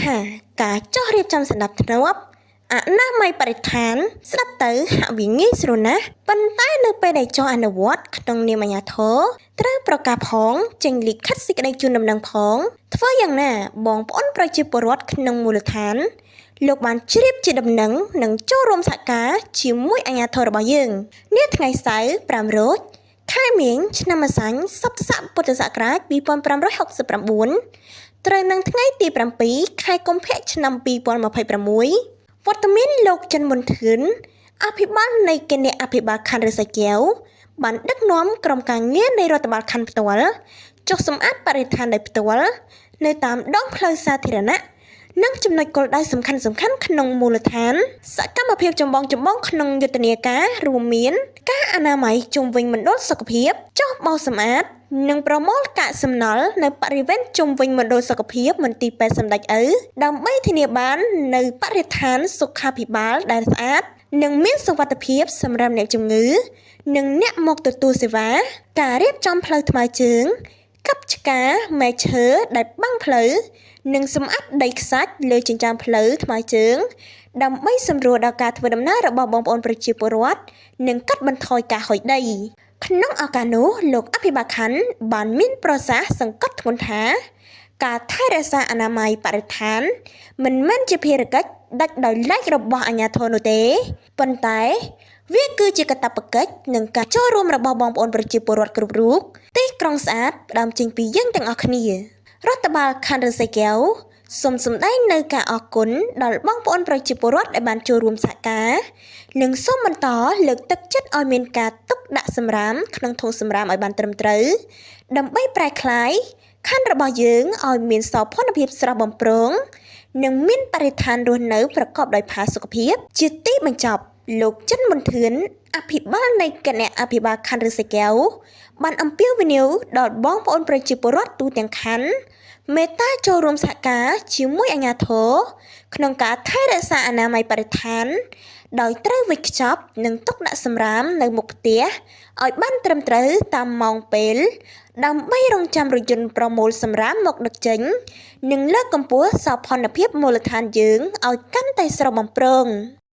ថាការចុះរៀបចំសណ្ដាប់ធ្នាប់អនាម័យបរិស្ថានស្ដាប់ទៅហាក់វាងាយស្រួលណាស់ប៉ុន្តែនៅពេលដែលចុះអនុវត្តក្នុងនាមអាជ្ញាធរត្រូវប្រកាសផងចេញលិខិតសេចក្តីជូនដំណឹងផងធ្វើយ៉ាងណាបងប្អូនប្រជាពលរដ្ឋក្នុងមូលដ្ឋានលោកបានជ្រាបជាដំណឹងនិងចូលរួមសហការជាមួយអាជ្ញាធររបស់យើងនាថ្ងៃសៅរ៍5រោចខែមីនាឆ្នាំម្សាញ់សប្តាហ៍ពុទ្ធសករាជ2569ត្រូវនឹងថ្ងៃទី7ខែកុម្ភៈឆ្នាំ2026វត្តមានលោកចិនមុនធឿនអភិបាលនៃគណៈអភិបាលខណ្ឌឫស្សីកែវបានដឹកនាំក្រុមការងារនៃរដ្ឋបាលខណ្ឌផ្ទាល់ចុះសម្អាតបរិស្ថានដោយផ្ទាល់នៅតាមដងផ្លូវសាធារណៈនិងចំណុចគោលដៅសំខាន់ៗក្នុងមូលដ្ឋានសកម្មភាពចម្បងៗក្នុងយុទ្ធនាការរួមមានការអនាម័យជុំវិញមណ្ឌលសុខភាពចុះបោសសម្អាតនិងប្រមូលកាកសំណល់នៅបរិវេណជុំវិញមណ្ឌលសុខភាពមន្ទីរពេទ្យសម្ដេចឪដើម្បីធានាបាននៅបរិស្ថានសុខាភិបាលដែលស្អាតនិងមានសុវត្ថិភាពសម្រាប់អ្នកជំងឺនិងអ្នកមកទទួលសេវាការរៀបចំផ្លូវថ្មើរជើងកាប់ឆ្ការមែកឈើដែលបាំងផ្លូវនិងសម្អាតដីខ្សាច់លើចិញ្ចើមផ្លូវថ្មើរជើងដើម្បីសម្រួលដល់ការធ្វើដំណើររបស់បងប្អូនប្រជាពលរដ្ឋនិងកាត់បន្ថយការហុយដីក្នុងឱកាសនោះលោកអភិបាលខណ្ឌបានមានប្រសាសន៍សង្កត់ធ្ងន់ថាការថែរក្សាអនាម័យបរិស្ថានមិនមែនជាភារកិច្ចដាច់ដោយឡែករបស់អាជ្ញាធរនោះទេប៉ុន្តែវាគឺជាកាតព្វកិច្ចនិងការចូលរួមរបស់បងប្អូនប្រជាពលរដ្ឋគ្រប់រូបទីក្រុងស្អាតផ្ដើមចេញពីយើងទាំងអស់គ្នារដ្ឋបាលខណ្ឌឫស្សីកែវសូមសម្ដែងនៅការអរគុណដល់បងប្អូនប្រជាពលរដ្ឋដែលបានចូលរួមសហការនិងសូមបន្តលើកទឹកចិត្តឲ្យមានការទុកដាក់សំរាមក្នុងធុងសំរាមឲ្យបានត្រឹមត្រូវដើម្បីប្រែក្លាយខណ្ឌរបស់យើងឲ្យមានសោភ័ណភាពស្រស់បំព្រងនិងមានបរិស្ថានរស់នៅប្រកបដោយផាសុកភាពជាទីបញ្ចប់លោកចិនមុនធឿនអភិបាលនៃគណៈអភិបាលខណ្ឌឫស្សីកែវបានអំពាវនាវដល់បងប្អូនប្រជាពលរដ្ឋទូទាំងខណ្ឌមេត្តាចូលរួមសហការជាមួយអាជ្ញាធរក្នុងការថែរក្សាអនាម័យបរិស្ថានដោយត្រូវវេចខ្ចប់និងទុកដាក់សំរាមនៅមុខផ្ទះឲ្យបានត្រឹមត្រូវតាមម៉ោងពេលដើម្បីរង់ចាំរថយន្តប្រមូលសំរាមមកដឹកចេញនិងលើកកម្ពស់សោភ័ណភាពមូលដ្ឋានយើងឲ្យកាន់តែស្រស់បំព្រង។